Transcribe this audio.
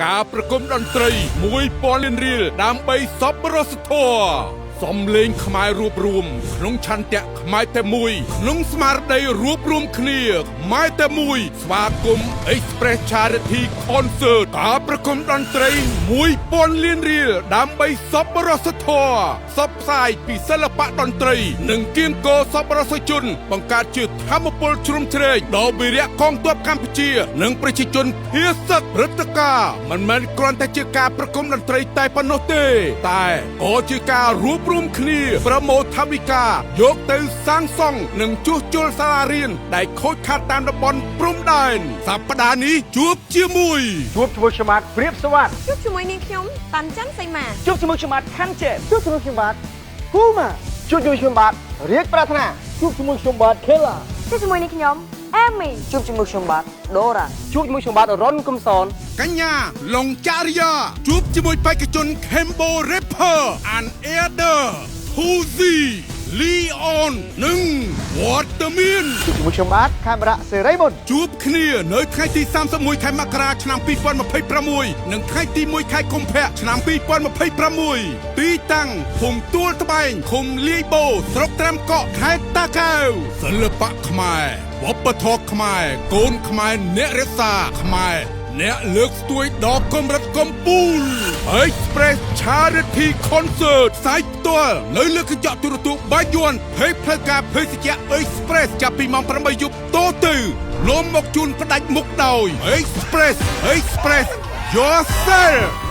ការប្រគំតន្ត្រី1000លានរៀលដើម្បីសប្បុរសធម៌សំលេងខ្មែររួបរួមក្នុងឆន្ទៈខ្មែរតែមួយក្នុងស្មារតីរួបរួមគ្នាខ្មែរតែមួយស្វាគមន៍ Express Charity Concert ការប្រគំតន្ត្រី1000លានរៀលដើម្បីសប្បុរសធម៌ផ្សព្វផ្សាយពីសិល្បៈតន្ត្រី និងគៀងគរសប្បុរសជន បង្កើតជាធម៌ពលជ្រុំជ្រែងដល់វីរៈកងទ័ពកម្ពុជា និងប្រជាជនភៀសឹកព្រឹត្តិការណ៍មិនមែនគ្រាន់តែជាការប្រគំតន្ត្រីតែប៉ុណ្ណោះទេ តែក៏ជាការរួបរួមគ្នាប្រមូលថវិកាយកទៅសាងសង់និងជួសជុលសាលារៀនដែលខូចខាតតាមតំបន់ព្រំដែនសប្តាហ៍នេះជួបជាមួយ ជួបជាមួយខ្ញុំបាទព្រៀបសវັດ ជួបជាមួយនាងខ្ញុំតាន់ច័ន្ទសីមា ជួបជាមួយខ្ញុំបាទខាន់ជេ ជួបជាមួយខ្ញុំបាទហ៊ូម៉ា ជួបជាមួយខ្ញុំបាទ រៀបប្រាថ្នា ជួបជាមួយខ្ញុំបាទខេឡា ជួបជាមួយនាងខ្ញុំអេមី ជួបជាមួយខ្ញុំបាទដូរ៉ា ជួបជាមួយខ្ញុំបាទរុនកំសន កញ្ញាឡុងចារិយាជួបជាមួយបេក្ខជន Cambo Rapper អាន Airder Huzi Leon និងវត្តមាន ជួបជាមួយខ្ញុំបាទកាមេរ៉ាសេរីមុន ជួបគ្នានៅថ្ងៃទី31ខែមករាឆ្នាំ2026និងថ្ងៃទី1ខែកុម្ភៈឆ្នាំ2026ទីតាំងភូមិទួលត្បែងឃុំលាយបូស្រុកត្រាំកក់ខេត្តតាកែវសិល្បៈខ្មែរវប្បធម៌ខ្មែរកូនខ្មែរអ្នករក្សាខ្មែរអ្នកលើកស្ទួយដល់កម្រិតកំពូល Express Charity Concert ផ្សាយផ្ទាល់នៅលើកញ្ចក់ទូរទស្សន៍បាយ័នភេផ្លូវការភេសជ្ជៈ Express ចាប់ពីម៉ោង8យប់តទៅលំមកជូនផ្ដាច់មុខដោយ Express Express Yourself.